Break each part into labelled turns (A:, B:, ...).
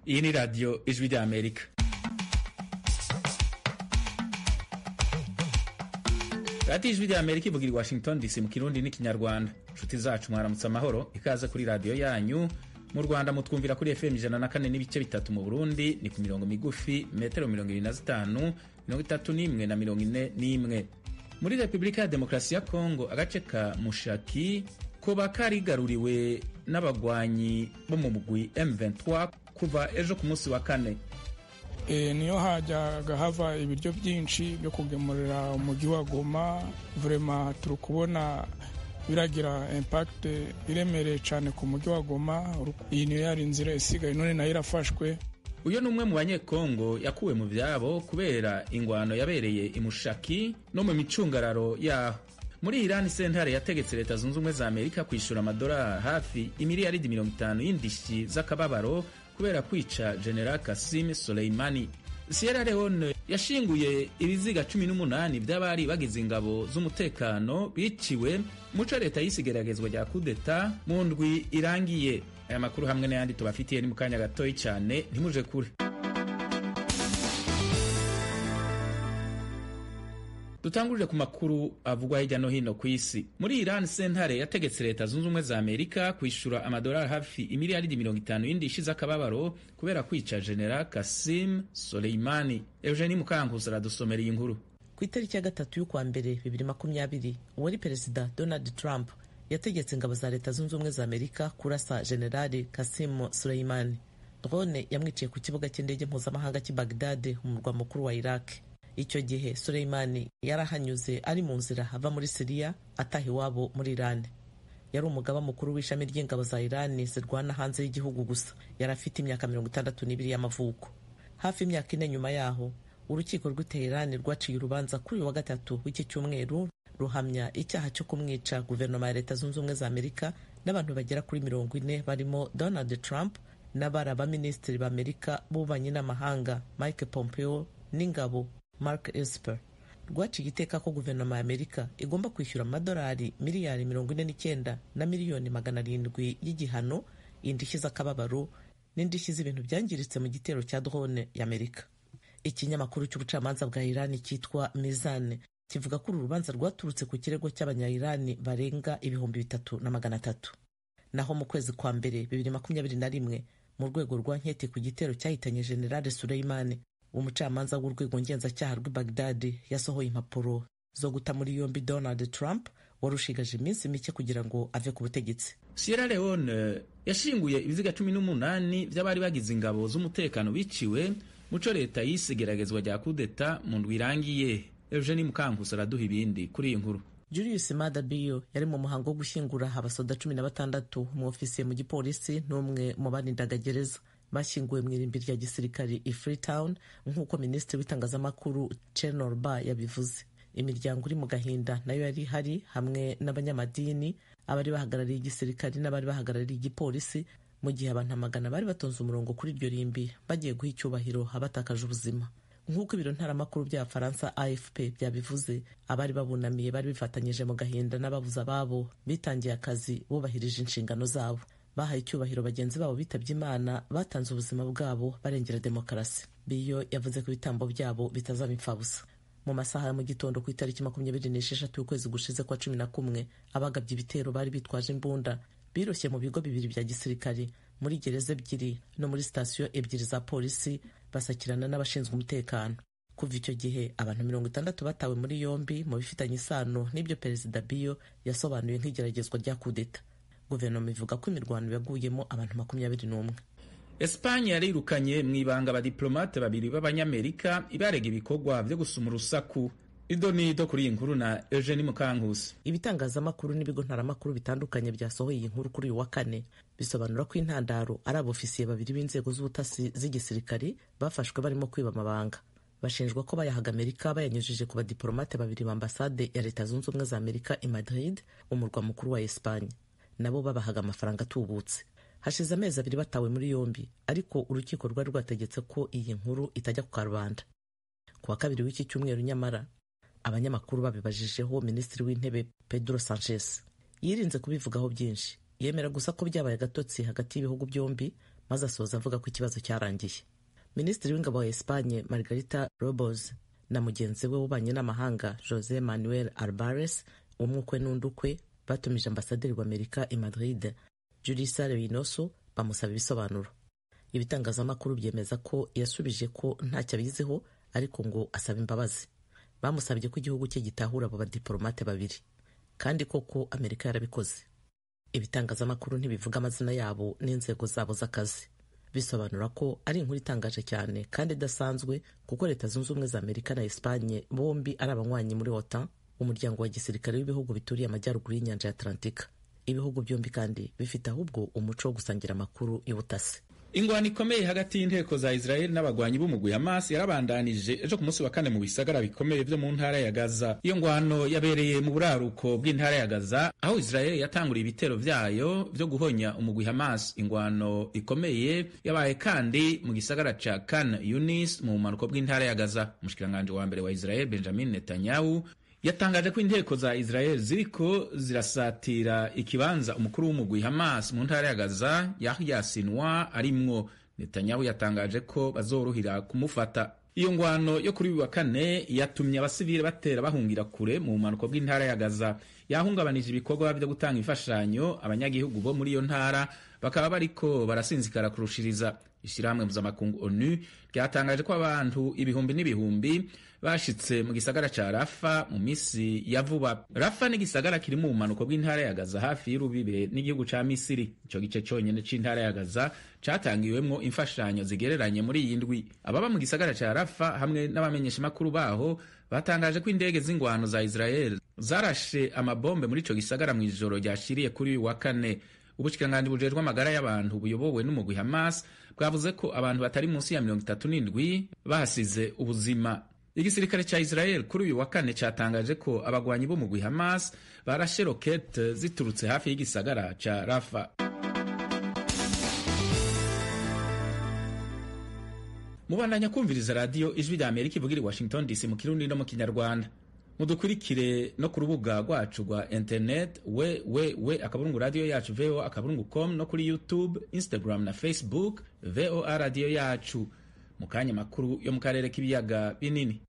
A: Iyi ni radiyo Ijwi ry'Amerika. Radiyo Ijwi ry'Amerika ivugira i Washington DC mu Kirundi n'Ikinyarwanda. Inshuti zacu, mwaramutse amahoro, ikaze kuri radiyo yanyu. Mu Rwanda mutwumvira kuri FM 104.3, mu Burundi ni ku mirongo migufi metero 25, 31 na 41. Muri Repubulika ya Demokarasi ya Kongo, agace ka Mushaki koba karigaruriwe n'abagwanyi bo mu mugwi M23 kuva ejo ku munsi wa kane.
B: Niyo hajyaga hava ibiryo byinshi byo kugemurira umujyi wa Goma. Vraiment, turi kubona biragira impact iremereye cyane ku mujyi wa Goma. Iyi niyo yari inzira isigaye, none nayo irafashwe.
A: Uyu ni umwe mu Banyekongo yakuwe mu byabo kubera ingwano yabereye imushaki no mu micungararo yaho. Muri Irani, sentare yategetse Leta Zunze Ubumwe za Amerika kwishyura amadolari hafi imiliyaridi 50 y'indishyi z'akababaro kubera kwica General Kasim Soleimani. Sierra Leone yashinguye ibiziga 18 by'abari bagize ingabo z'umutekano biciwe muco leta yise igeragezwa rya kudeta mu ndwi irangiye. Aya makuru hamwe n'ayandi tubafitiye ni mu kanya gatoyi cyane, ntimuje kure. Dutangurire ku makuru avugwa hirya no hino ku isi. Muri Iran, sentare yategetse Leta Zunze Ubumwe za Amerika kwishyura amadolari hafi imiliyaridi 50 y'indishyi z'akababaro kubera kwica General Kasim Soleimani. Eugenie Mukankusi aradusomera iyi nkuru.
C: Ku itariki ya 3 y'ukwa mbere 2020, uwari Perezida Donald Trump yategetse ingabo za Leta Zunze Ubumwe za Amerika kurasa Generali Kasim Soleimani. Drone yamwiciye ku kibuga cy'indege mpuzamahanga cy'i Bagdad, umurwa mukuru wa Iraq. Icyo gihe Soleimani yarahanyuze ari mu nzira ava muri Siriya ataha iwabo muri Iran. Yari umugaba mukuru w'ishami ry'ingabo za Iran zirwana hanze y'igihugu gusa. Yari afite imyaka 62 y'amavuko. Hafi imyaka 4 nyuma yaho, urukiko rw'i Teheran rwaciye urubanza kuri uyu wa gatatu w'iki cyumweru, ruhamya icyaha cyo kumwica guverinoma ya Leta Zunze Ubumwe za Amerika n'abantu bagera kuri 40, barimo Donald Trump n'abari abaminisitiri b'Amerika b'ububanyi n'amahanga Mike Pompeo n'ingabo Mark Esper. Rwaciye iteka ko guverinoma ya Amerika igomba kwishyura amadolari miliyari 49 na miliyoni 700 y'igihano, indishyi z'akababaro n'indishyi z'ibintu byangiritse mu gitero cya drone ya Amerika. Ikinyamakuru cy'ubucamanza bwa Irani cyitwa Mizan kivuga ko uru rubanza rwaturutse ku kirego cy'Abanya-Irani barenga 3,300. Naho mu kwezi kwa mbere 2021, mu rwego rwa nketi ku gitero cyahitanye General Soleimani, umucamanza w'urwego ngenzacyaha rw'i Baghdad yasohoye impapuro zo guta muri yombi Donald Trump wari ushigaje iminsi mike kugira ngo ave ku butegetsi.
A: Sierra Leone yashinguye ibiziga 18 by'abari bagize ingabo z'umutekano biciwe muco leta yise igeragezwa rya kudeta mu ndwi irangiye. Eugenie Mukankusi araduha ibindi kuri iyi nkuru.
C: Julius Maada Bio yari mu muhango wo gushyingura abasoda 16, umwofisiye mu gipolisi n'umwe mu barindaga gereza, bashyinguwe mu irimbi rya gisirikari i Freetown, nk'uko minisitiri w'itangazamakuru Chernor Bah yabivuze. Imiryango iri mu gahinda nayo yari ihari, hamwe n'abanyamadini, abari bahagarariye igisirikari n'abari bahagarariye igipolisi, mu gihe abantu amagana bari batonze umurongo kuri iryo rimbi bagiye guha icyubahiro abatakaje ubuzima. Nk'uko ibiro ntaramakuru by'Abafaransa AFP byabivuze, abari babunamiye bari bifatanyije mu gahinda n'ababuze ababo bitangiye akazi bubahirije inshingano zabo, bahaye icyubahiro bagenzi babo bitabye Imana, batanze ubuzima bwabo barengera demokarasi. Biyo yavuze ko ibitambo byabo bitazaba imfabusa. Mu masaha ya mu gitondo ku itariki 26 y'ukwezi gushize kwa 11, abagabye ibitero bari bitwaje imbunda biroshye mu bigo bibiri bya gisirikari, muri gereza ebyiri no muri sitasiyo ebyiri za polisi, basakirana n'abashinzwe umutekano. Kuva icyo gihe, abantu 60 batawe muri yombi mu bifitanye isano n'ibyo Perezida Biyo yasobanuye nk'igeragezwa rya kudeta. Guverinoma ivuga ko imirwano yaguyemo abantu 21.
A: Espanye yarirukanye mu ibanga abadiplomate babiri b'Abanyamerika ibarega ibikorwa byo gusuma urusaku. Ido nido kuri iyi nkuru na Eugenie Mukankusi.
C: Ibitangazamakuru n'ibigo ntaramakuru bitandukanye byasohoye iyi nkuru kuri uyu wa kane bisobanura ko intandaro ari abofisiye babiri b'inzego z'ubutasi z'igisirikari bafashwe barimo kwiba amabanga. Bashinjwa ko bayahaga Amerika bayanyujije ku badiplomate babiri ba ambasade ya Leta Zunze Ubumwe za Amerika i Madrid, umurwa mukuru wa Espanye. Nabo babahaga amafaranga atubutse. Hashize amezi 2 batawe muri yombi, ariko urukiko rwari rwategetse ko iyi nkuru itajya ku karubanda. Ku wa kabiri w'iki cyumweru nyamara, abanyamakuru babibajijeho Minisitiri w'Intebe Pedro Sanchez, yirinze kubivugaho byinshi, yemera gusa ko byabaye agatotsi hagati y'ibihugu byombi Maze asoza avuga ko ikibazo cyarangiye. Minisitiri w'ingabo wa Espagne Margarita Robles na mugenzi we w'ububanyi n'amahanga Jose Manuel Albares, umwe ukwe n'undi ukwe, batumije ambasaderi wa Amerika i Madrid Julissa Reynoso, bamusaba ibisobanuro. Ibitangazamakuru byemeza ko yasubije ko ntacyo abiziho, ariko ngo asaba imbabazi. Bamusabye ko igihugu cye gitahura abo badiplomate babiri, kandi koko Amerika yarabikoze. Ibitangazamakuru ntibivuga amazina yabo n'inzego zabo z'akazi. Bisobanura ko ari inkuru itangaje cyane kandi idasanzwe, kuko Leta Zunze Ubumwe za Amerika na Espagne bombi ari abanywanyi muri OTAN, umuryango wa gisirikare w'ibihugu bituriye amajyaruguru y'inyanja ya Atlantika. Ibihugu byombi kandi bifite ahubwo umuco wo gusangira amakuru y'ubutasi.
A: Ingwano ikomeye hagati y'inteko za Israel n'abagwanyi b'umugwi Hamas yarabandanije ejo ku munsi wa kane mu bisagara bikomeye vyo mu ntara ya Gaza. Iyo ngwano yabereye mu buraruko bw'intara ya Gaza, aho Israel yatanguriye ibitero vyayo vyo guhonya umugwi Hamas. Ingwano ikomeye yabaye kandi mu gisagara ca Khan Yunis mu bumanuko bw'intara ya Gaza. Umushikiranganji wa mbere wa Israel Benjamin Netanyahu yatangaje ko inteko za Israel ziriko zirasatira ikibanza umukuru w'umugwi Hamas mu ntara ya Gaza Yahya Sinwar arimwo. Netanyahu yatangaje ko bazorohera kumufata. Iyo ngwano yo kuri uyu wa kane yatumye abasivile batera bahungira kure mu bumanuko bw'intara ya Gaza, yahungabanije ibikorwa byo gutanga imfashanyo. Abanyagihugu bo muri iyo ntara bakaba bariko barasinzikara kurushiriza. Ishirahamwe mpuzamakungu ONU ryatangaje ko abantu ibihumbi n'ibihumbi bashitse mu gisagara ca Rafa mu misi ya vuba. Rafa ni igisagara kiri mu bumanuko bw'intara ya Gaza, hafi y'urubibe n'igihugu ca Misiri. Ico gice conyene c'intara ya Gaza catangiwemwo imfashanyo zigereranye muri iyi ndwi. Ababa mu gisagara ca Rafa hamwe n'abamenyeshamakuru baho batangaje ko indege z'ingwano za Israel zarashe amabombe muri ico gisagara mw'ijoro ryashiriye kuri uyu wa kane. Ubushikiranganji bujejwe amagara y'abantu buyobowe n'umugwi Hamas bwavuze ko abantu batari munsi ya 37 bahasize ubuzima. Igisirikare ca Israel kuri uyu wa kane catangaje ko abagwanyi b'umugwi Hamas barashe rokete ziturutse hafi y'igisagara ca Rafa. Mubandanya kumviriza radiyo Ijwi rya Amerika ivugira i Washington DC mu Kirundi no mu Kinyarwanda. Mudukurikire no ku rubuga rwacu rwa internet www akaburungu radio yacu voa akaburungu com, no kuri YouTube, Instagram na Facebook VOA radio yacu. Mu kanya, makuru yo mu karere k'ibiyaga binini.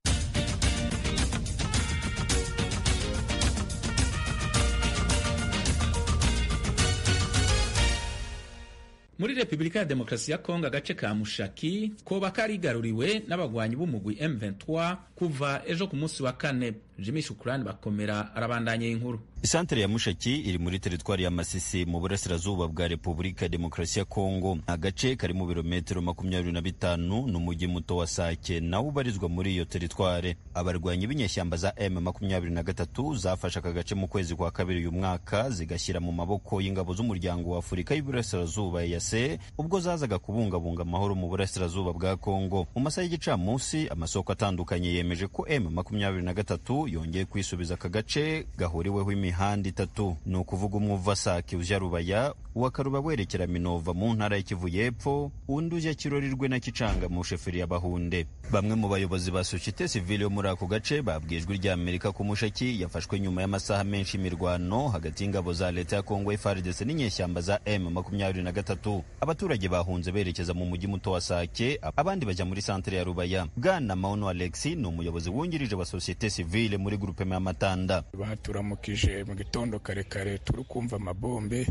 A: Muri Repubulika ya Demokarasi ya Kongo, agace ka Mushaki koba karigaruriwe n'abagwanyi b'umugwi M23 kuva ejo ku munsi wa kane. Jimmy Shukrani bakomera arabandanya inkuru.
D: Isantere ya Mushaki iri muri teritwari ya Masisi mu burasirazuba bwa Repubulika ya Demokarasi ya Kongo. Agace kari mu birometero 25 n'umujyi muto wa Sake nawo ubarizwa muri iyo teritware. Abarwanyi b'inyeshyamba za M23 zafashe aka gace mu kwezi kwa kabiri uyu mwaka, zigashyira mu maboko y'ingabo z'umuryango wa Afurika y'Iburasirazuba EAC, ubwo zazaga kubungabunga amahoro mu burasirazuba bwa Kongo. Mu masaha y'igicamunsi, amasoko atandukanye yemeje ko M23 yongeye kwisubiza aka gace gahuriweho imihanda itatu, ni ukuvuga umwe uva Sake uja Rubaya, uwa Karuba werekera Minova mu ntara y'Kivu y'Epfo, undi uja Kirorirwe na Kicanga mu sheferi ya Bahunde. Bamwe mu bayobozi ba societe civile yo muri ako gace babwiye Ijwi rya Amerika ko Mushaki yafashwe nyuma y'amasaha menshi imirwano hagati y'ingabo za leta ya Kongo FARDC n'inyeshyamba za M23. Abaturage bahunze berekeza mu mujyi muto wa Sake, abandi bajya muri santere ya Rubaya. Bwana Maono Alexi ni umuyobozi wungirije wa societe civile muri groupement ya Matanda.
B: Baturamukije mu gitondo kare kare turi kumva amabombe,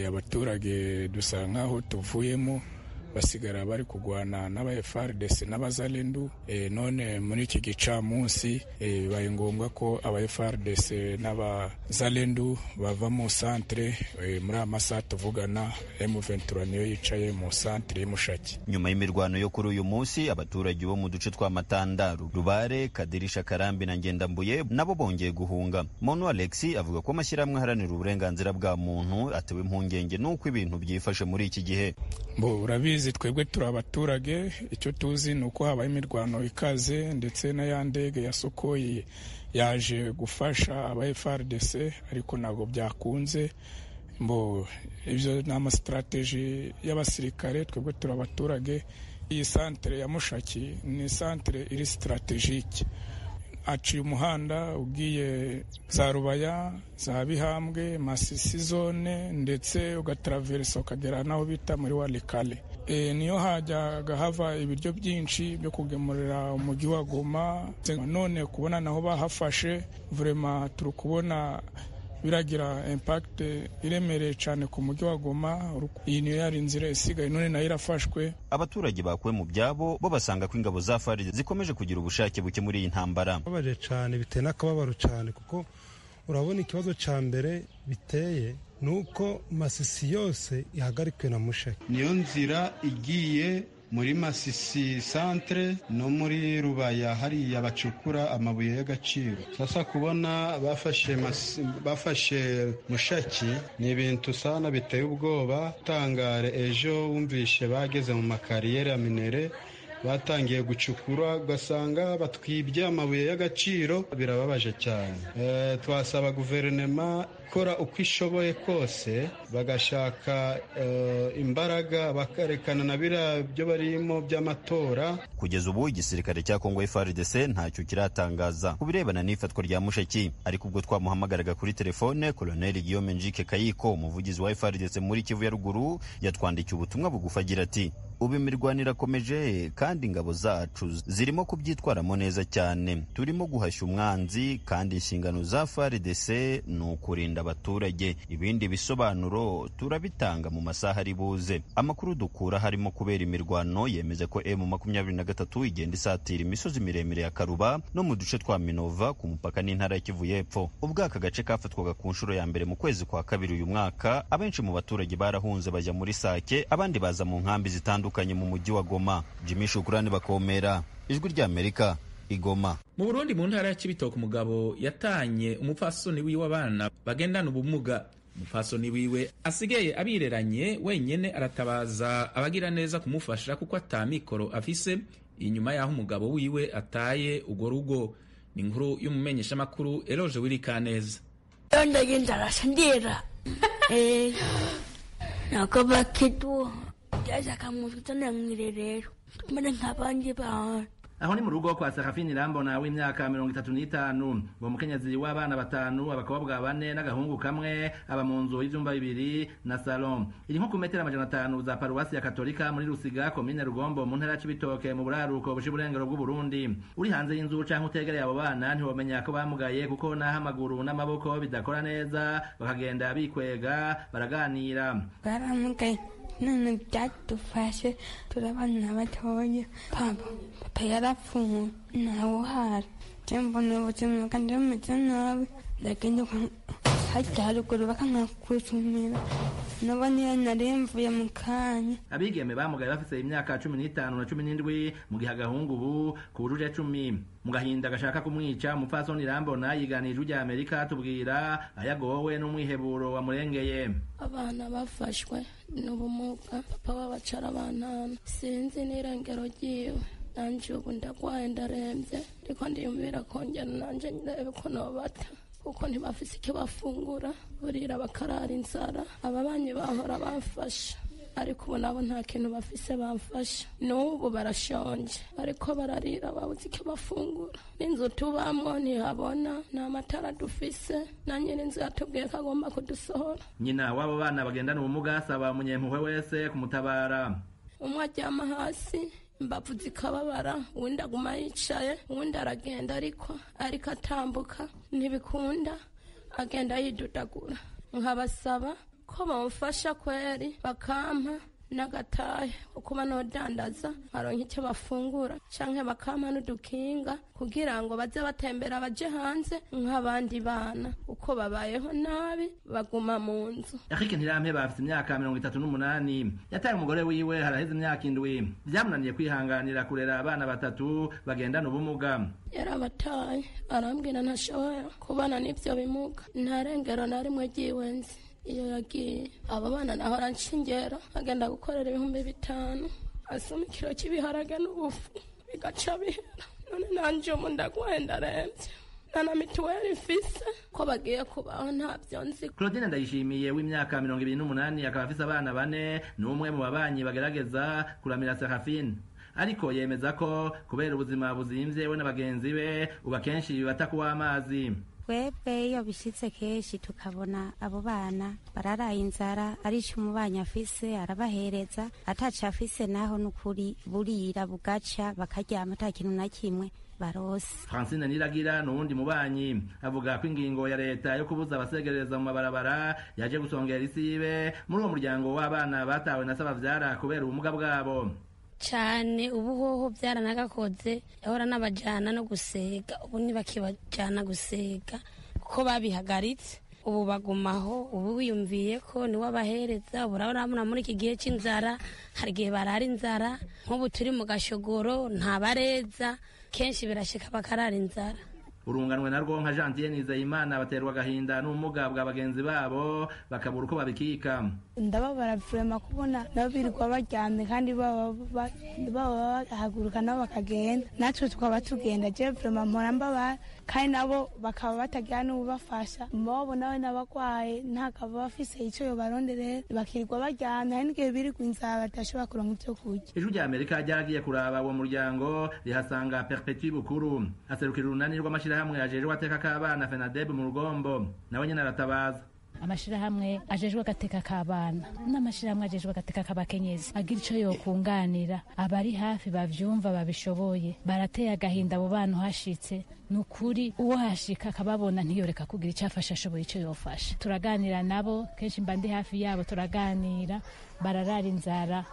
B: abaturage dusa nkaho tuvuyemo, basigara bari kugwana n'aba FARDC n'abazalendu. None muri iki gicamunsi bibaye ngombwa ko aba FARDC n'abazalendu bava mu centre. Muri aya masaha tuvugana, M23 niyo yicaye mu centre y'Mushaki.
D: Nyuma y'imirwano yo kuri uyu munsi, abaturage bo mu duce twa Matanda, Rubare, Kadirisha, Karambi na Ngendambuye nabo bongeye guhunga. Mono Alexi avuga ko amashyirahamwe aharanira uburenganzira bwa muntu atewe impungenge n'uko ibintu byifashe muri iki gihe.
B: Bo urabizi, twebwe turi abaturage, icyo tuzi ni uko habaye imirwano ikaze, ndetse na ya ndege ya Sukhoi yaje gufasha aba FARDC, ariko ntabwo byakunze. Mbo ibyo ni amasitrategi y'abasirikare, twebwe turi abaturage. Iyi santere ya Mushaki ni santere iri strategike. Aciye umuhanda ugiye za Rubaya, za Bihambwe, Masisi zone, ndetse ugataraversa ukagera n'aho bita muri Walikale. Niyo hajyaga hava ibiryo byinshi byo kugemurira umujyi wa Goma. None kubona naho bahafashe, vraiment turi kubona biragira impact iremereye cyane ku mujyi wa Goma. Iyi niyo yari inzira isigaye, none nayo irafashwe.
D: Abaturage bakuwe mu byabo bo basanga ko ingabo za FARDC zikomeje kugira ubushake buke muri iyi ntambara.
E: Babaje cyane, biteye n'akababaro cyane, kuko urabona ikibazo cya mbere biteye nuko Masisi yose ihagarikiwe na Mushaki.
F: Niyo nzira igiye muri Masisi centre no muri Rubaya, hariya bacukura amabuye y'agaciro. Sasa kubona bafashe Mushaki ni ibintu sana biteye ubwoba. Tangare ejo wumvishe bageze mu makariyeri ya minere batangiye gucukura, ugasanga batwibye amabuye y'agaciro, birababaje cyane. Twasaba guverinoma gukora uko ishoboye kose, bagashaka imbaraga, bakarekana na biriya byo barimo by'amatora.
D: Kugeza ubu igisirikare cya Kongo FARDC ntacyo kiratangaza ku birebana n'ifatwa rya Mushaki, ariko ubwo twamuhamagaraga kuri telefone, Colonel Guillaume Njike Kayiko, umuvugizi wa FARDC muri Kivu ya ruguru, yatwandikiye ubutumwa bugufi agira ati: ubu imirwano irakomeje kandi ingabo zacu zirimo kubyitwaramo neza cyane, turimo guhashya umwanzi kandi inshingano za FARDC ni ukurinda abaturage, ibindi bisobanuro turabitanga mu masaha ari buze. Amakuru dukura harimo kubera imirwano yemeza ko M23 igenda isatira imisozi miremire ya Karuba no mu duce twa Minova ku mupaka n'intara ya Kivu y'Epfo. Ubwo aka gace kafatwaga ku nshuro ya mbere mu kwezi kwa kabiri uyu mwaka, abenshi mu baturage barahunze bajya muri Sake, abandi baza mu nkambi zitandukanye mu mujyi wa Goma. Jimmy Shukrani Bakomera, Ijwi ry'Amerika, Igoma.
A: Mu Burundi mu ntara ya Cibitoke, umugabo yatanye umupfasoni wiwe abana bagendana ubumuga. Umupfasoni wiwe asigaye abireranye wenyene, aratabaza abagira neza kumufasha kuko atamikoro afise inyuma y'aho umugabo wiwe ataye urwo rugo. Ni inkuru y'umumenyeshamakuru Eloge Wirikaneza.
G: Aho ni mu rugo kwa Serafini Rambona w'imyaka 35, uwo mukenyezi w'abana batanu, abakobwa bane n'agahungu kamwe, aba mu nzu y'ivyumba bibiri na salon iri nko ku metero 500 za paruwasi ya Katolika muri Rusiga, komine Rugombo, mu ntara ya Cibitoke, mu buraruko busha uburengero bw'Uburundi. Uri hanze y'inzu canke utegereye abo bana ntiwomenya ko bamugaye, kuko n'aho amaguru n'amaboko bidakora neza bakagenda bikwega baraganira.
H: Baramugaye none byadufashe turabana batoya, papa yarapfuye ntawe uhari, mbona ubuzima bwanjye bumeze nabi, ndagenda hajya haruguru bakankakusumira nabo niyo nari mvuye mu kanya.
G: Abigeme bamugaye bafise imyaka 15 na 17, mu gihe agahungu ubu kujuje 10. Mu gahinda gashaka kumwica, umupfasoni Irambona yiganije Ijwi rya Amerika tubwira ayagowe n'umwiheburo wamurengeye.
I: Abana bafashwe n'ubumuga, papa wabacara abantana, sinzi n'irengero ryiwe. Nanje ubu ndagwaye ndaremvye, ariko ndiyumvira kongera nanje ndebe ko nobata, kuko ntibafise icyo bafungura, burira bakarara inzara. Ababanyi bahora bamfasha, ariko ubu nabo nta kintu bafise bamfasha. N'ubu barashonje, bariko bararira babuze icyo bafungura. N'inzu tubamwo ntihabona, nta matara dufise, na nyir'inzu yatubwiye ko agomba kudusohora.
G: Nyina w'abo bana bagendana ubumuga asaba umunyempuhwe wese kumutabara.
I: Umwe aryama hasi imbavu zikababara, uwundi aguma yicaye, uwundi aragenda ariko atambuka ntibikunda, agenda yidudagura. Nkabasaba ko bamufasha kweri, bakampa n'agatahe kuba nodandaza nkaronka icyo bafungura, canke bakampa n'udukinga kugira ngo baze batembera baje hanze nk'abandi bana, uko babayeho nabi baguma mu nzu.
G: Eric Ntirampeba afite imyaka 38, yataye umugore wiwe haraheze imyaka 7. Vyamunaniye kwihanganira kurera abana batatu bagendana ubumuga.
I: Yarabataye arambwira ntashobora kubana n'ivyo bimuga, nta rengero na rimwe ryiwe nzi. Iyo yagiye abo bana nahora nshingera agenda gukorera 5000, asoma ikiro cy'ibiharage n'ubufu bigaca bihera. None nanje ubu ndagwaye ndaremvye, nta na mituweli mfise, ko bagiye kubaho ntabyo nzi.
G: Claudine Ndayishimiye w'imyaka 28 akaba afise abana bane, ni umwe mu babanyi bagerageza kuramira Serafine. Ariko yemeza ko kubera ubuzima buzimvye we na bagenzi be ubu akenshi bata kuwa amazi.
J: Twebwe iyo bishitse kenshi tukabona abo bana bararaye inzara, arico umubanyi afise arabahereza, ataco afise naho nukuri burira bugaca bakaryama ata kintu na kimwe barose.
G: Francine Niragira nuwundi mubanyi avuga ko ingingo ya leta yo kubuza abasegereza mu mabarabara yaje gusongera isibe muri uwo muryango w'abana batawe na sabavyara kubera ubumuga bwabo.
K: Cane ubu hoho byaranagakoze, yahora n'abajana no gusega, ubu ntibakibajana gusega kuko babihagaritse. Ubu bagumaho, ubu wiyumviye ko niwe abahereza. Ubu urabona muri iki gihe c'inzara hari igihe barara inzara, nk'ubu turi mu gashogoro ntabareza, kenshi birashika bakarara inzara.
G: Urunganwe narwo nka Gentille Nizeyimana baterwa agahinda n'ubumuga bwa bagenzi babo bakabura uko babikika.
H: Ndababara vrema kubona nabo birirwa baryamye kandi baba bahaguruka nabo bakagenda, natwe tukaba tugenda. Je vrema mpora mbabara, kandi nabo bakaba batagira n'ububafasha. Bobo nawe n'abagwaye ntakaba bafise ico yobaronderera, bakirirwa baryamye, hari n'igihe birirwa inzara badashobora kuronka ivyo kurya.
G: Ijwi rya Amerika ryaragiye kuraba uwo muryango rihasanga Perpetue Bukuru aserukira urunani rw'amashirahamwe ajejwe ateka k'abana FENADEB mu Rugombo, nawe nyene aratabaza.
L: Amashirahamwe ajejwe agateka k'abana n'amashirahamwe ajejwe agateka k'abakenyezi agira ico yokunganira abari hafi bavyumva babishoboye. Barateye agahinda abo bana, uhashitse nukuri uwo hashika akababona ntiyoreka kugira ico afasha, ashoboye ico yofasha. Turaganira nabo kenshi, mba ndi hafi yabo turaganira, bararara inzara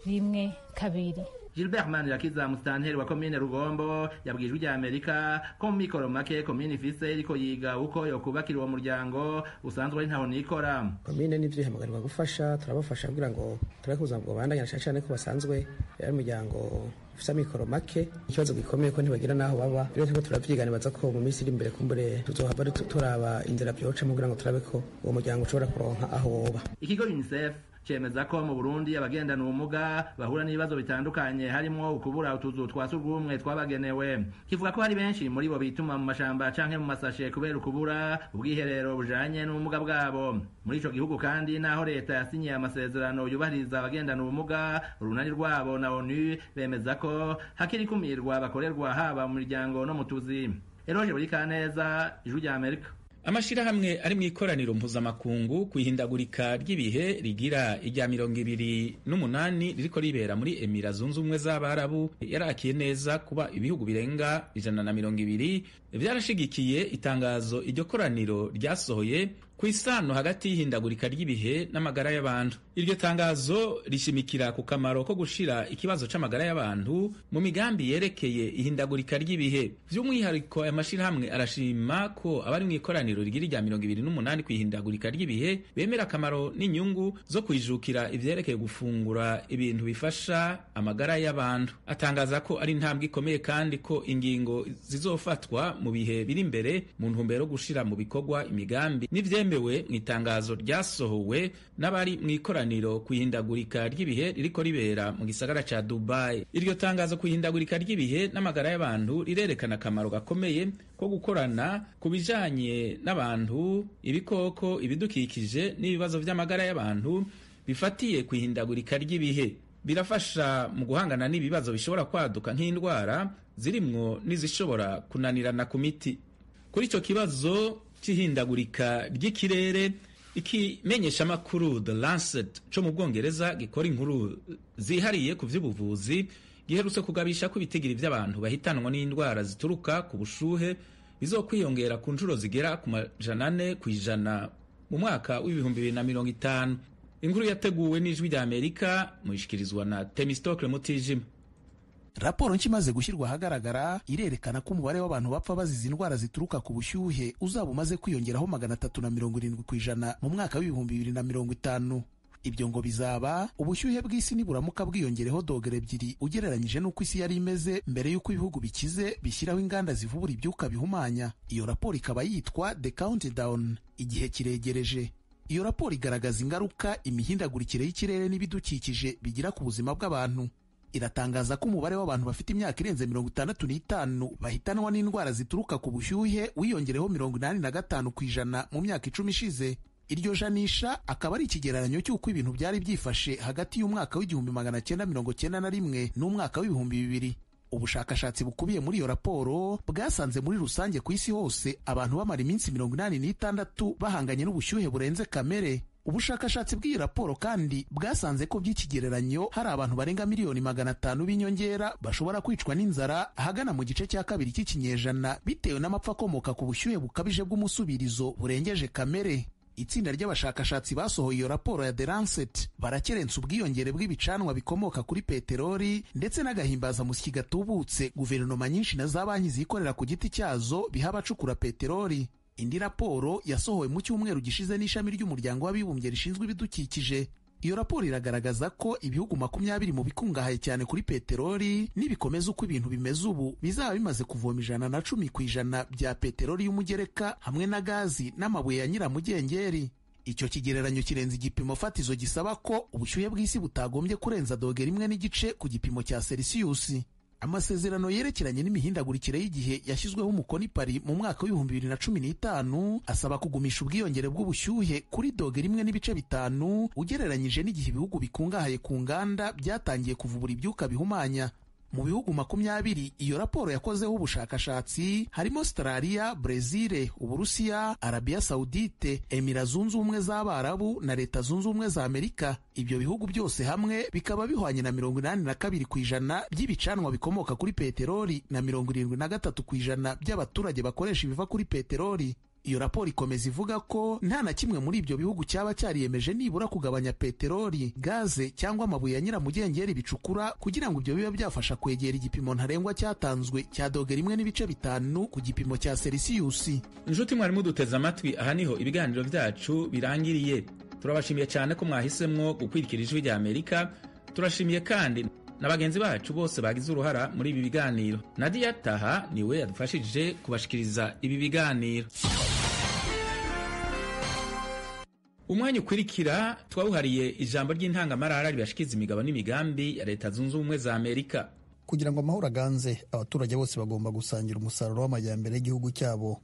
L: rimwe kabiri.
G: Gilbert Manirakiza, musitanteri wa komine Rugombo, yabwiye Ijwi rya Amerika ko mu mikoro make komine ifise iriko yiga uko yokubakira uwo muryango usanzwe ari ntaho nikora.
M: Komine n'ivyo ihamagarirwa gufasha, turabafasha kugira ngo turabe ko ubuzima bwobandanya, na cane cane ko basanzwe ari umuryango ufise amikoro make. Ikibazo gikomeye ko ntibagira n'aho baba. Rero turiko turavyiga, nibaza ko mu minsi iri imbere kumbure tuzohava turaba inzira vyocamwo kugira ngo turabe ko uwo muryango ushobora kuronka aho woba.
G: Ikigo UNICEF cemeza ko mu Burundi abagendana ubumuga bahura n'ibibazo bitandukanye harimwo ukubura utuzu twa surwumwe twabagenewe. Kivuga ko hari benshi muri bo bituma mu mashamba canke mu masashe kubera ukubura ubwiherero bujanye n'ubumuga bwabo. Muri ico gihugu kandi naho leta yasinyiye amasezerano yubahiriza abagendana ubumuga, urunani rwabo na ONU bemeza ko hakiri ikumirwa bakorerwa haba mu miryango no mu tuzi. Eroje Burikaneza, Ijwi rya Amerika.
A: Amashirahamwe ari mu ikoraniro mpuzamakungu kwihindagurika ry'ibihe rigira irya 28 ririko ribera muri Emira Zunze Ubumwe z'Abarabu yarakiye neza kuba ibihugu birenga 120 vyarashigikiye itangazo iryo koraniro ryasohoye ku isano hagati y'ihindagurika ry'ibihe n'amagara y'abantu. Iryo tangazo rishimikira ku kamaro ko gushira ikibazo c'amagara y'abantu mu migambi yerekeye ihindagurika ry'ibihe. Vy'umwihariko aya mashirahamwe arashima ko abari mu ikoraniro rigira irya 28 kw'ihindagurika ry'ibihe bemera akamaro n'inyungu zo kwijukira ivyerekeye gufungura ibintu bifasha amagara y'abantu. Atangaza ko ari intambwe ikomeye kandi ko ingingo zizofatwa mu bihe biri imbere mu ntumbero yo gushira mu bikorwa imigambi n'ivyemewe mu itangazo ryasohowe n'abari mu ikoraniro kwihindagurika ry'ibihe ririko ribera mu gisagara ca Dubai. Iryo tangazo kwihindagurika ry'ibihe n'amagara y'abantu rirerekana akamaro gakomeye ko gukorana ku bijanye n'abantu, ibikoko, ibidukikije n'ibibazo vy'amagara y'abantu bifatiye kwihindagurika ry'ibihe. Birafasha mu guhangana n'ibibazo bishobora kwaduka nk'indwara zirimwo n'izishobora kunanirana ku miti. Kuri ico kibazo c'ihindagurika ry'ikirere, ikimenyeshamakuru The Lancet co mu Bwongereza gikora inkuru zihariye ku vy'ubuvuzi giherutse kugabisha ko ibitigiri vy'abantu bahitanwa n'indwara zituruka ku bushuhe bizokwiyongera ku nshuro zigera ku 400% mu mwaka w'2050. Inkuru yateguwe n'Ijwi rya Amerika muyishikirizwa na Temistocle Mutijima.
N: Raporo nshya imaze gushyirwa ahagaragara irerekana ko umubare w'abantu bapfa bazize indwara zituruka ku bushyuhe uzaba umaze kwiyongeraho 370% mu mwaka w'2050. Ibyo ngo bizaba ubushyuhe bw'isi niburamuka bwiyongereho dogere 2 ugereranyije n'uko isi yari imeze mbere y'uko ibihugu bikize bishyiraho inganda zivubura ibyuka bihumanya. Iyo raporo ikaba yitwa The Countdown, igihe kiregereje. Iyo raporo igaragaza ingaruka imihindagurikire y'ikirere n'ibidukikije bigira ku buzima bw'abantu. Iratangaza ko umubare w'abantu bafite imyaka irenze 65 bahitanwa n'indwara zituruka ku bushyuhe wiyongereho 85% mu myaka 10 ishize. Iryo janisha akaba ari ikigereranyo cy'uko ibintu byari byifashe hagati y'umwaka w'1991 n'umwaka w'2000. Ubushakashatsi bukubiye muri iyo raporo bwasanze muri rusange ku isi hose abantu bamara iminsi 86 bahanganye n'ubushyuhe burenze kamere. Ubushakashatsi bw'iyi raporo kandi bwasanze ko by'ikigereranyo hari abantu barenga miliyoni 500 b'inyongera bashobora kwicwa n'inzara ahagana mu gice cya kabiri cy'ikinyejana bitewe n'amapfa akomoka ku bushyuhe bukabije bw'umusubirizo burengeje kamere. Itsinda ry'abashakashatsi basohoye iyo raporo ya The Lancet barakerensa ubwiyongere bw'ibicanwa bikomoka kuri peteroli ndetse n'agahimbazamusyi gatubutse guverinoma nyinshi na za banki zikorera ku giti cyazo biha abacukura peteroli. Indi raporo yasohowe mu cyumweru gishize n'ishami ry'umuryango w'abibumbye rishinzwe ibidukikije. Iyo raporo iragaragaza ko ibihugu 20 mu bikungahaye cyane kuri peteroli nibikomeza uko ibintu bimeze ubu bizaba bimaze kuvoma 110% bya peteroli y'umugereka hamwe na gazi n'amabuye ya nyiramugengeri. Icyo kigereranyo kirenze igipimo fatizo gisaba ko ubushyuhe bw'isi butagombye kurenza dogere 1.5 ku gipimo cya Celsius. Amasezerano yerekeranye n'imihindagurikire y'igihe yashyizweho umukono i Paris mu mwaka w'2015 asaba kugumisha ubwiyongere bw'ubushyuhe kuri dogere 1.5 ugereranyije n'igihe ibihugu bikungahaye ku nganda byatangiye kuvubura ibyuka bihumanya. Mu bihugu 20 iyo raporo yakozeho ubushakashatsi harimo Australia, Brezil, Uburusiya, Arabia Saudite, Emira Zunze Ubumwe z'Abarabu na Leta Zunze Ubumwe za Amerika. Ibyo bihugu byose hamwe bikaba bihwanye na 82% by'ibicanwa bikomoka kuri peteroli na 73% by'abaturage bakoresha ibiva kuri peteroli. Iyo raporo ikomeza ivuga ko nta na kimwe muri ibyo bihugu cyaba cyariyemeje nibura kugabanya peteroli, gaze cyangwa amabuye ya nyiramugengeri bicukura kugira ngo ibyo bibe byafasha kwegera igipimo ntarengwa cyatanzwe cya dogere 1.5 ku gipimo cya Celsius.
A: Inshuti mwari muduteze amatwi, aha niho ibiganiro byacu birangiriye. Turabashimiye cyane ko mwahisemwo gukwirikira Ijwi rya Amerika. Turashimiye kandi na bagenzi bacu bose bagize uruhara muri ibi biganiro. Nadia Taha niwe yadufashije kubashikiriza ibi biganiro. Umwanya ukurikira twawuhariye ijambo ry'intangamarara ribashikiza imigabo n'imigambi ya Leta Zunze Ubumwe za Amerika.
O: Kugira ngo amahoro aganze, abaturage bose bagomba gusangira umusaruro w'amajyambere y'igihugu cyabo.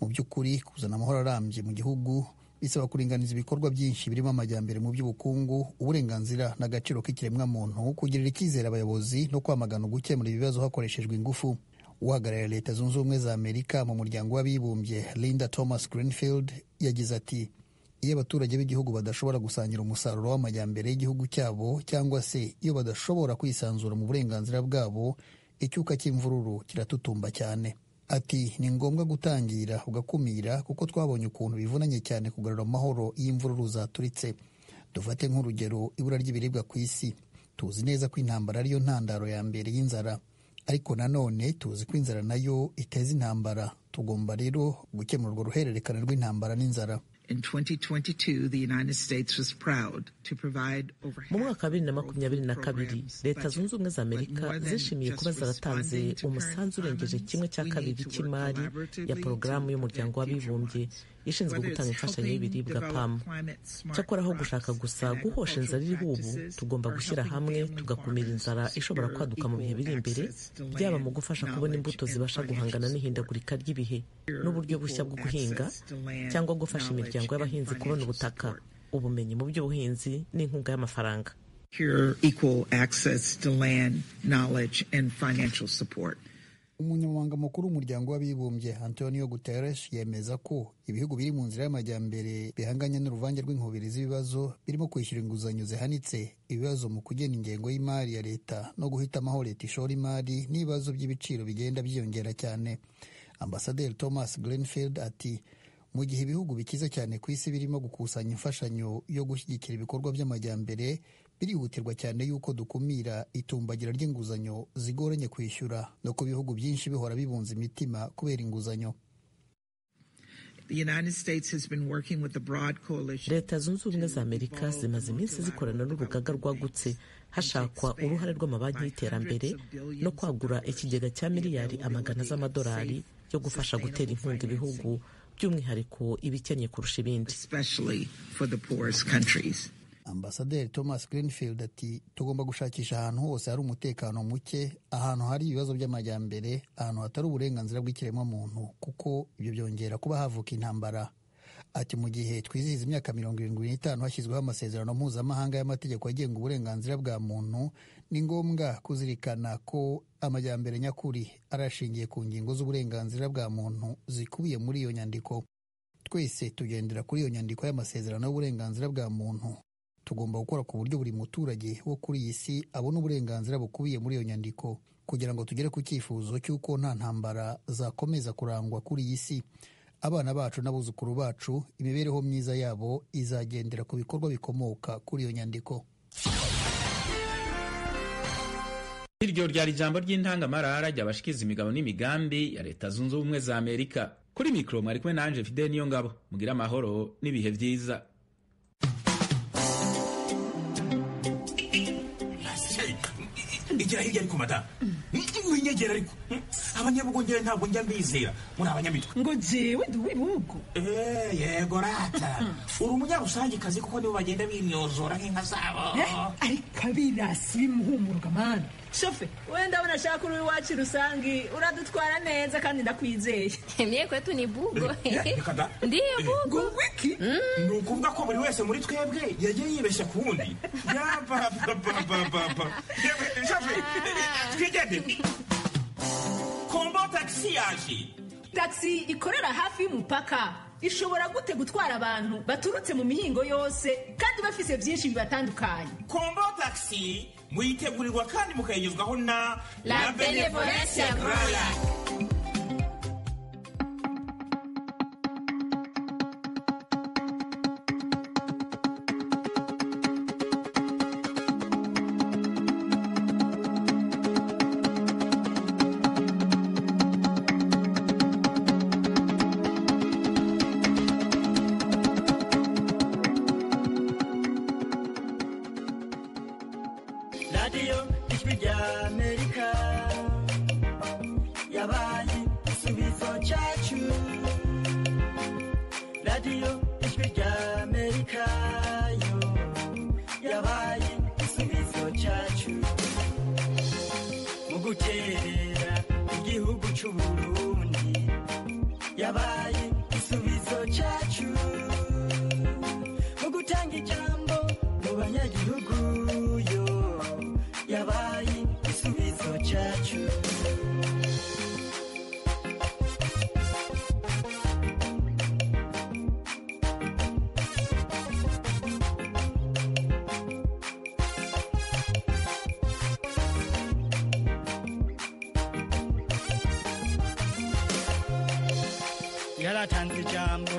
O: Mu by'ukuri, kuzana amahoro arambye mu gihugu bisaba kuringaniza ibikorwa byinshi birimo amajyambere mu by'ubukungu, uburenganzira n'agaciro k'ikiremwamuntu, kugirira icyizere abayobozi no kwamagana gukemura ibibazo hakoreshejwe ingufu. Uhagarariye Leta Zunze Ubumwe za Amerika mu Muryango w'Abibumbye, Linda Thomas Greenfield, yagize ati: iyo abaturage b'igihugu badashobora gusangira umusaruro w'amajyambere y'igihugu cyabo cyangwa se iyo badashobora kwisanzura mu burenganzira bwabo, icyuka cy'imvururu kiratutumba cyane. Ati: ni ngombwa gutangira ugakumira kuko twabonye ukuntu bivunanye cyane kugarura amahoro iyo imvururu zaturitse. Dufate nk'urugero ibura ry'ibiribwa ku isi. Tuzi neza ko intambara ariyo ntandaro ya mbere y'inzara, ariko nanone tuzi ko inzara nayo iteza intambara. Tugomba rero gukemura urwo ruhererekane rw'intambara n'inzara.
P: In 2022, the United States was proud to provide over
C: Mu mwaka wa 2022, Leta Zunze Ubumwe za Amerika zishimiye kuba zaratanze umusanzu urengeje 1/2 cy'imari ya porogaramu y'Umuryango w'Abibumbye ishinzwe gutanga imfashanyo y'ibiribwa, PAM. Cyakora aho gushaka gusa guhosha inzara iriho ubu, tugomba gushyira hamwe tugakumira inzara ishobora kwaduka mu bihe biri imbere, byaba mu gufasha kubona imbuto zibasha guhangana n'ihindagurika ry'ibihe n'uburyo bushya bwo guhinga, cyangwa gufasha imiryango y'abahinzi kubona ubutaka, ubumenyi mu by'ubuhinzi n'inkunga y'amafaranga.
O: Umunyamabanga mukuru w'Umuryango w'Abibumbye, Antonio Guterres, yemeza ko ibihugu biri mu nzira y'amajyambere bihanganye n'uruvange rw'inkubiri z'ibibazo birimo kwishyura inguzanyo zihanitse, ibibazo mu kugena ingengo y'imari ya leta no guhitamo aho leta ishora imari, n'ibibazo by'ibiciro bigenda byiyongera cyane. Ambasaderi Thomas Greenfield ati: mu gihe ibihugu bikize cyane ku isi birimo gukusanya imfashanyo yo gushyigikira ibikorwa by'amajyambere, birihutirwa cyane yuko dukumira itumbagira ry'inguzanyo zigoranye kwishyura no ku bihugu byinshi bihora bibunze imitima kubera inguzanyo.
C: Leta Zunze Ubumwe za Amerika zimaze iminsi zikorana n'urugaga rwagutse hashakwa uruhare rw'amabanki y'iterambere no kwagura ikigega cya miliyari amagana z'amadolari yo gufasha gutera inkunga ibihugu, by'umwihariko ibikennye kurusha ibindi.
O: Ambasaderi Thomas Greenfield ati: tugomba gushakisha ahantu hose hari umutekano muke, ahantu hari ibibazo by'amajyambere, ahantu hatari uburenganzira bw'ikiremwamuntu, kuko ibyo byongera kuba havuka intambara. Ati mu gihe twizihiza imyaka 75 hashyizweho amasezerano mpuzamahanga y'amategeko agenga uburenganzira bwa muntu, ni ngombwa kuzirikana ko amajyambere nyakuri arashingiye ku ngingo z'uburenganzira bwa muntu zikubiye muri iyo nyandiko. Twese tugendera kuri iyo nyandiko y'amasezerano y'uburenganzira bwa muntu. Tugomba gukora ku buryo buri muturage wo kuri iyi si abona uburenganzira bukubiye muri iyo nyandiko, kugira ngo tugere ku cyifuzo cy'uko nta ntambara zakomeza kurangwa kuri iyi si. Abana bacu n'abuzukuru bacu, imibereho myiza yabo izagendera ku bikorwa bikomoka kuri iyo nyandiko.
A: Iryo ryari ijambo ry'intangamarara ryabashikiza imigabo n'imigambi ya Leta Zunze Ubumwe za Amerika. Kuri mikoro mwari kumwe nanje Fidel Niyongabo. Mugira amahoro n'ibihe vyiza.
Q: Igira hirya ariko mata. Winyegera ariko. Abanyabugongera ntabwo njya mbizera. Muri abanyamitwe.
R: Ngo jewe ndi uw'ibihugu.
Q: Yego rata. Uri umunyarusangikazi kuko nibo bagenda bimyozora nk'inka zabo.
R: Ariko abirasi bimuhumuruka mana. Shofe, wenda ndabona ashaka uri iwacu rusangi uradutwara neza kandi ndakwizeye.
S: Mie kwetu ni bugo.
Q: Reka da.
S: Ndiyo bugo.
Q: Wiki? Ni ukuvuga ko buri wese muri twebwe yagiye yibeshya ku wundi. Yabababababa. Shofe, twigende. Kombo taxi yaje.
R: Taxi ikorera hafi y'umupaka ishobora gute gutwara abantu baturutse mu mihingo yose kandi bafise byinshi bibatandukanye.
Q: Kombo taxi muyitegurirwa kandi mukayigezwaho na
S: La Benevolencia Royal.
T: Radiyo Ijwi rya Amerika yabaye igisubizo cyacu. Radiyo Ijwi rya Amerika yo yabaye igisubizo cyacu. Mu guterera igihugu cy'u Burundi yabaye igisubizo cyacu. Mu gutanga ijambo mu banyagihugu yo yabaye igisubizo cyacu. Yaratanze ijambo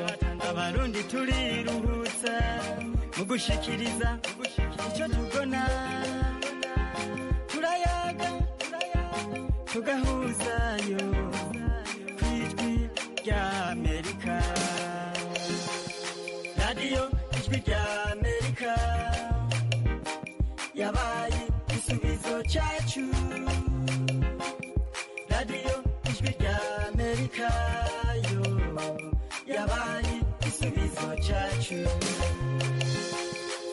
T: abarundi turiruhutsa mu gushikiriza icyo tubona, turayaga tugahuzayo ku Ijwi rya Amerika. Radiyo Ijwi rya Amerika yabaye igisubizo cyacu. Radiyo Ijwi rya Amerika yo yabaye igisubizo cyacu.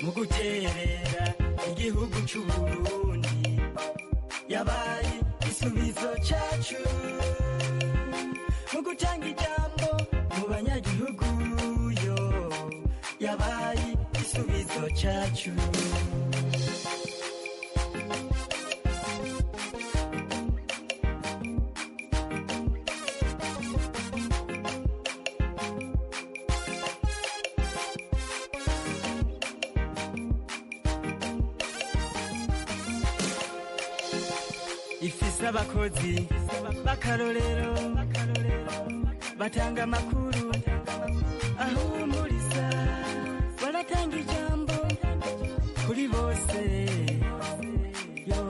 T: Mu guterera igihugu cy'u Burundi yabaye igisubizo cyacu. Mu gutanga ijambo mu banyagihugu yo yabaye igisubizo cyacu. Ifise abakozi b'akarorero batanga amakuru ahumuriza, baratanga ijambo kuri bose yo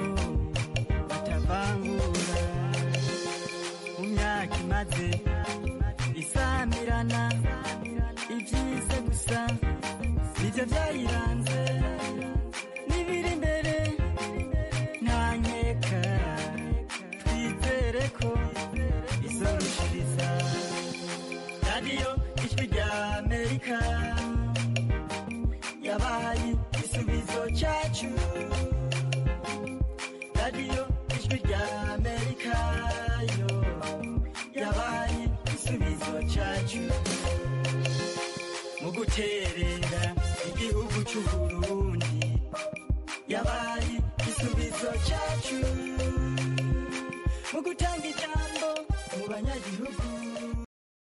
T: batavangura. Mu myaka imaze isamirana ibyiza gusa nibyo byayiranze n'ibiri imbere nta nkeka. Twizere ko izorushiriza. Radiyo Ijwi rya Amerika yabaye igisubizo cyacu. Radiyo Ijwi rya Amerika yo yabaye igisubizo cyacu. Guterera igihugu cy'Uburundi, yabaye igisubizo cyacu.